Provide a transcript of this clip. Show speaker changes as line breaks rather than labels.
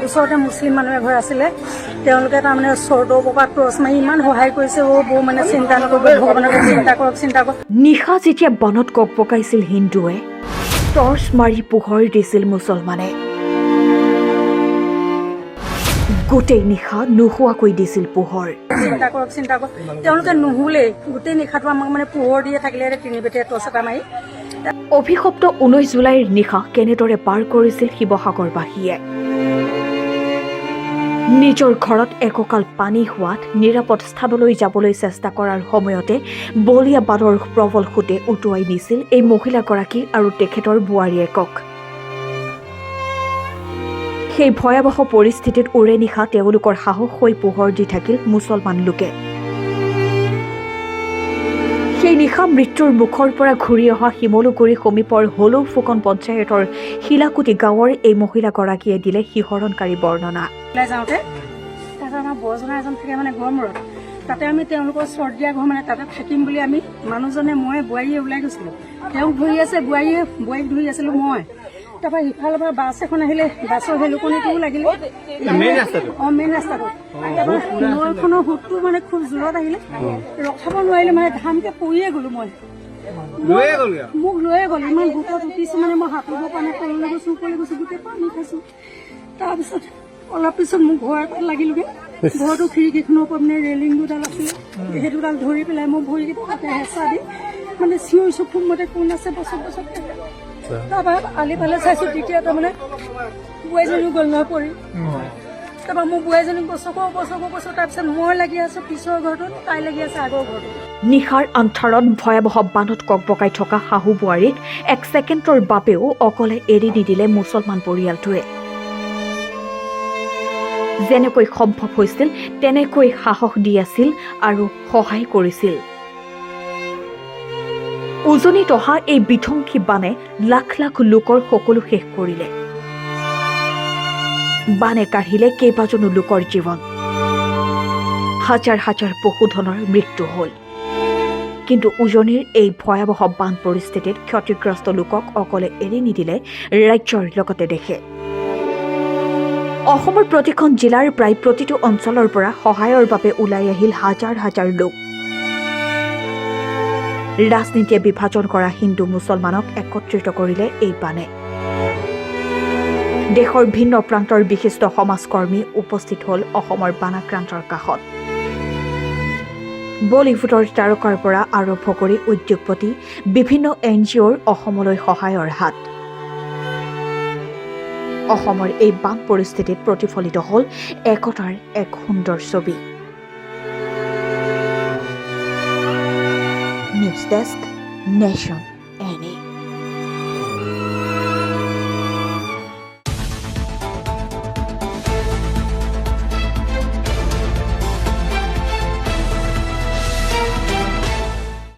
ওচৰতে মুছলিম মানুহ এঘৰ আছিলে। তেওঁলোকে তাৰমানে চৰ্টৰ পৰা টৰ্চ মাৰি ইমান সহায় কৰিছে। অ' বৌ, মানে চিন্তা নকৰিব, ভগৱানক চিন্তা কৰক, চিন্তা কৰক।
নিশা যেতিয়া বানত ককবকাইছিল হিন্দুৱে, টৰ্চ মাৰি পোহৰ দিছিল মুছলমানে। গোটেই নিশা নোহোৱাকৈ দিছিল পোহৰ।
চিন্তা কৰক, চিন্তা কৰক। তেওঁলোকে নুশুলেই, গোটেই নিশাটো আমাক মানে পোহৰ দিয়ে থাকিলে, তিনি বেটীয়ে টৰ্চ এটা মাৰি।
অভিশপ্ত 19 জুলাইৰ নিশা কেনেদৰে পাৰ কৰিছিল শিৱসাগৰবাসীয়ে? নিজৰ ঘৰত একঁকাল পানী হোৱাত নিৰাপদ স্থানলৈ যাবলৈ চেষ্টা কৰাৰ সময়তে বলীয়া বানৰ প্ৰবল সোঁতে উটুৱাই নিছিল এই মহিলাগৰাকী আৰু তেখেতৰ বোৱাৰীয়েকক। সেই ভয়াৱহ পৰিস্থিতিত ওৰে নিশা তেওঁলোকৰ সাহস হৈ পোহৰ দি থাকিল মুছলমান লোকে। সেই নিশা মৃত্যুৰ মুখৰ পৰা ঘূৰি অহা শিমলুগুৰি সমীপৰ হলৌ ফুকন পঞ্চায়তৰ শিলাকুটি গাঁৱৰ এই মহিলাগৰাকীয়ে দিলে শিহৰণকাৰী বৰ্ণনা।
ওলাই যাওঁতে তাৰপিছত আমাৰ বৰজনা এজন থাকে মানে গড়মূৰত। তাতে আমি তেওঁলোকৰ চৰ্ট দিয়া ঘৰ, মানে তাতে থাকিম বুলি আমি মানুহজনে, মই, বোৱাৰীয়ে ওলাই গৈছিলোঁ। তেওঁক ধৰি আছে বোৱাৰীয়ে, বোৱাৰীক ধৰি আছিলোঁ মই। তাৰপৰা সিফালৰ পৰা বাছ এখন আহিলে, বাছৰ হেলুকনিটোও লাগিলে। অঁ, মেইন ৰাস্তাটো। তাৰপৰা নৈখনৰ সোঁতটো মানে খুব জোৰত আহিলে, ৰখাব নোৱাৰিলে, মানে ধামকে পৰিয়ে গ'লো মই। মোক লৈয়ে গ'ল। ইমান সোঁতত উঠিছো, মানে মই সাঁতুৰিব পৰা নাই। তললৈ গৈছো, ওপৰলৈ গৈছো, গোটেই পানী খাইছো। তাৰপিছত অলপ পিছত মোৰ ঘৰ এটাত লাগিলোগে। ঘৰটো খিৰিকীখনৰ ওপৰত মানে ৰেলিং দুডাল আছিলে, সেই দুডাল ধৰি পেলাই মোৰ ভৰিকেইটা তাতে হেঁচা দি মানে চিঞৰিছো খুব মতে, কোন আছে, বচক বচক। তাৰপৰা আলি ফালে চাইছো, তেতিয়া তাৰমানে বোৱাৰীজনীও গ'ল নহয় পৰি। তাৰপৰা মোৰ বোৱাৰীজনীক বচকো বচকো কৈছো। তাৰপিছত মই লাগি আছো পিছৰ ঘৰটোত, তাই লাগি আছে আগৰ ঘৰটোত।
নিশাৰ আন্ধাৰত ভয়াৱহ বানত ককবকাই থকা শাহু বোৱাৰীক এক ছেকেণ্ডৰ বাবেও অকলে এৰি নিদিলে মুছলমান পৰিয়ালটোৱে। যেনেকৈ সম্ভৱ হৈছিল তেনেকৈ সাহস দি আছিল আৰু সহায় কৰিছিল। উজনিত অহা এই বিধ্বংসী বানে লাখ লাখ লোকৰ সকলো শেষ কৰিলে। বানে কাঢ়িলে কেইবাজনো লোকৰ জীৱন, হাজাৰ হাজাৰ পশুধনৰ মৃত্যু হ'ল। কিন্তু উজনিৰ এই ভয়াৱহ বান পৰিস্থিতিত ক্ষতিগ্ৰস্ত লোকক অকলে এৰি নিদিলে ৰাজ্যৰ লগতে দেশে। অসমৰ প্ৰতিখন জিলাৰ প্ৰায় প্ৰতিটো অঞ্চলৰ পৰা সহায়ৰ বাবে ওলাই আহিল হাজাৰ হাজাৰ লোক। ৰাজনীতিয়ে বিভাজন কৰা হিন্দু মুছলমানক একত্ৰিত কৰিলে এই বানে। দেশৰ ভিন্ন প্ৰান্তৰ বিশিষ্ট সমাজকৰ্মী উপস্থিত হ'ল অসমৰ বানাক্ৰান্তৰ কাষত। বলিউডৰ তাৰকাৰ পৰা আৰম্ভ কৰি উদ্যোগপতি, বিভিন্ন এনজিঅ'ৰ অসমলৈ সহায়ৰ হাত। অসমৰ এই বান পৰিস্থিতিত প্ৰতিফলিত হ'ল একতাৰ এক সুন্দৰ ছবি। News desk, nation.